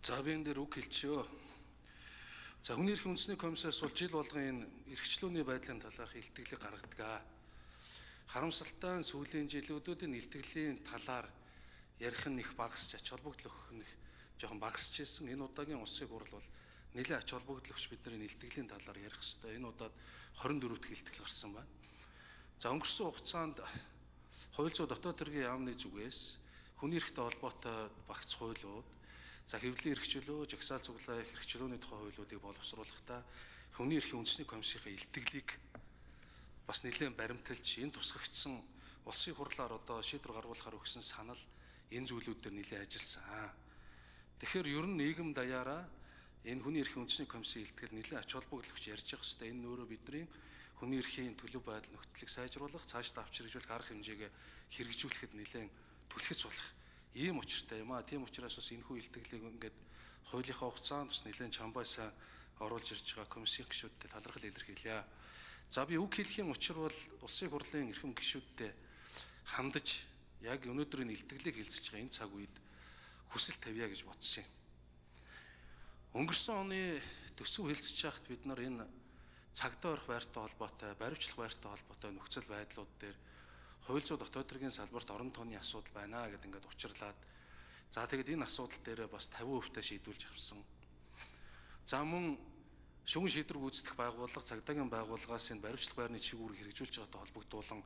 За би энэ дээр үг хэлчихье. За хүний эрхийн үндэсний комиссаас бол жил болгон энэ эрхчлөөний байдлын талаарх илтгэлийг гаргадаг. Харамсалтай нь сүүлийн жилүүдэд энэ илтгэлийн талаар ярих нь их багасч, ач холбогдол өгөх нь их жоохон багасч ирсэн. Энэ удаагийн улсын хурал бол нэлээд ач холбогдол өгч бид нар энэ илтгэлийн талаар ярих ёстой. Энэ удаад 24 дахь илтгэл гарсан байна. За өнгөрсөн хугацаанд хууль зүйн дотоод хэргийн яамны зүгээс хүний эрхтэй холбоотой багц хуулиуд, за хэвлэлийн эрх чөлөө, жагсаал цуглаа эрх чөлөөний тухай хуулиудыг боловсруулахдаа хүний эрхийн үндэсний комиссийн илтгэлийг бас нэлээд баримталж энэ тусгагдсан улсын хурлаар одоо шийдвэр гаргуулахаар өгсөн санал энэ зүйлүүд дээр нэлээд ажилласан. Тэгэхээр ер нь нийгэм даяараа энэ хүний эрхийн үндэсний комиссийн илтгэл нэлээд ач холбогдол өгч ярьж явах хэрэгтэй. Энэ нь өөрөө бидний хүний эрхийн төлөв байдал нөхцөлийг сайжруулах, цаашдаа авч хэрэгжүүлэх арга хэмжээгээ хэрэгжүүлэхэд нэлээд түлхэц болох ийм учиртай юм аа. Тийм учраас бас энэхүү илтгэлийг ингээд хуулийнхаа хугацаанд бас нэлээд чамбай сайн оруулж ирж байгаа комиссийн гишүүдтэй талархал илэрхийлье. За би үг хэлэхийн учир бол улсын хурлын эрхэм гишүүдтэй хандаж яг өнөөдрийн илтгэлийг хэлцэж байгаа энэ цаг үед хүсэл тавья гэж бодсон юм. Өнгөрсөн оны төсөв хэлцэж байхад бид нар энэ цагдаа орох байртай холбоотой, баривчлах байртай холбоотой нөхцөл байдлууд дээр хууль зүйн дотоод хэргийн салбарт орон тооны асуудал байна гэдээ ингээд учирлаад, за тэгэд энэ асуудал дээр бас 50% та шийдвүлж авсан. За мөн шүүгэн шийдвэр гүйцэтгэх байгууллага, цагдаагийн байгууллагаас энэ баривчлах байрны чиг үүрэг хэрэгжүүлж байгаатай холбогдуулан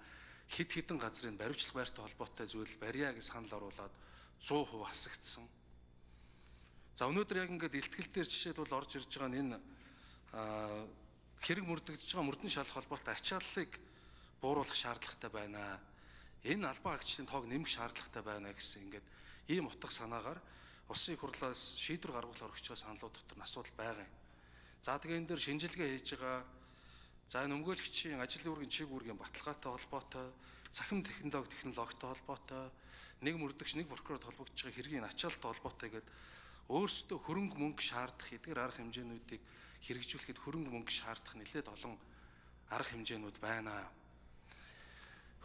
хэд хэдэн газрын баривчлах байртай холбоотой зүйл барья гэж санал оруулаад 100% хасагдсан. За өнөөдөр яг ингээд илтгэл дээр жишээлбэл орж ирж байгаа нь энэ хэрэг мөрдөгдөж байгаа мөрдөн шалах холбоотой ачааллыг бууруулах шаардлагатай байна. Энэ албан хаагчдын тоог нэмэх шаардлагатай байна гэсэн ингээд ийм утга санаагаар улсын их хурлаас шийдвэр гаргуулахар өгч байгаа саналууд дотор нь асуудал байгаа юм. За тэгээ энэ дээр шинжилгээ хийж байгаа. За энэ өмгөөлөгчийн ажил үүргийн чиг үүргийн баталгаатай холбоотой, цахим технологитой холбоотой, нэг мөрдөгч нэг прокурорт холбогдож байгаа хэргийн ачаалттай холбоотой гэдэг өөрсдөө хөрөнгө мөнгө шаардах эдгээр арга хэмжээнүүдийг хэрэгжүүлэхэд хөрөнгө мөнгө шаардах нэлээд олон арга хэмжээнүүд байна.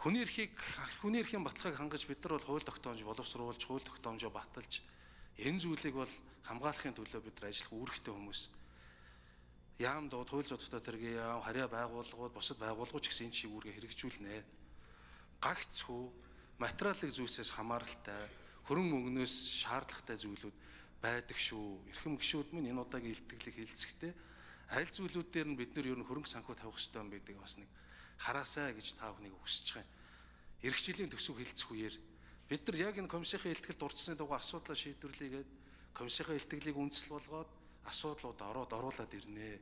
Хүний эрхийн баталгааг хангаж бид нар бол хууль тогтоомж боловсруулж, хууль тогтоомжоо баталж энэ зүйлийг бол хамгаалахын төлөө бид нар ажиллах үүрэгтэй хүмүүс. Яам дууд, хууль зүйн дотоод хэргийн яам, харьяа байгууллагууд, бусад байгууллагууд ч гэсэн энэ чиг үүргээ хэрэгжүүлнэ. Гагц хүү материалын зүйлсээс хамааралтай, хөрөнгө мөнгнөөс шаардлагатай зүйлүүд байдаг шүү. Эрхэм гишүүд минь энэ удаагийн илтгэлийг хэлцэхдээ аль зүйлүүд дээр нь бид нар ер нь хөрөнгө санхүү тавих ёстой юм бэ гэдэг бас нэг хараасай гэж та бүхнийг хүсэж байгаа юм. Ирэх жилийн төсөв хэлцэх үеэр бид нар яг энэ комиссийн илтгэлд дурдсаны дагуу асуудлаа шийдвэрлэгээд комиссийн илтгэлийг үндэслэл болгоод асуудлууд оруулаад ирнэ.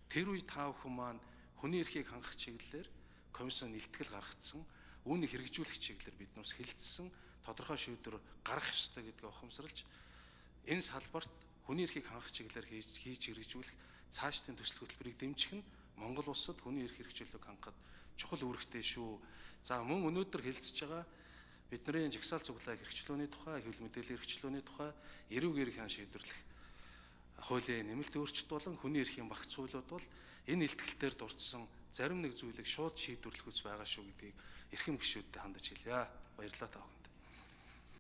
Тэр үе та бүхэн маань хүний эрхийг хангах чиглэлээр комиссийн илтгэл гаргацсан, үүнийг хэрэгжүүлэх чиглэлээр бид нас хэлцсэн тодорхой шийдвэр гаргах ёстой гэдгийг ухамсарлаж энэ салбарт хүний эрхийг хангах чиглэлээр хийж хэрэгжүүлэх цаашдын төсөл хөтөлбөрийг дэмжих нь Монгол улсад хүний эрх хэрэгжүүлэлт хангахад чухал үүрэгтэй шүү. За мөн өнөөдөр хэлцэж байгаа бидний жагсаал цуглаа хэрэгчлөөний тухай, хэвлэл мэдээллийн хэрэгчлөөний тухай, эрүүг эрх хан шийдвэрлэх хуулийн нэмэлт өөрчлөлт болон хүний эрхийн багц хуулиуд бол энэ илтгэлээр дурдсан зарим нэг зүйлийг шууд шийдвэрлэх үс байгаа шүү гэдгийг эрхэм гишүүдэд хандаж хэлье. Баярлалаа та бүхэнд.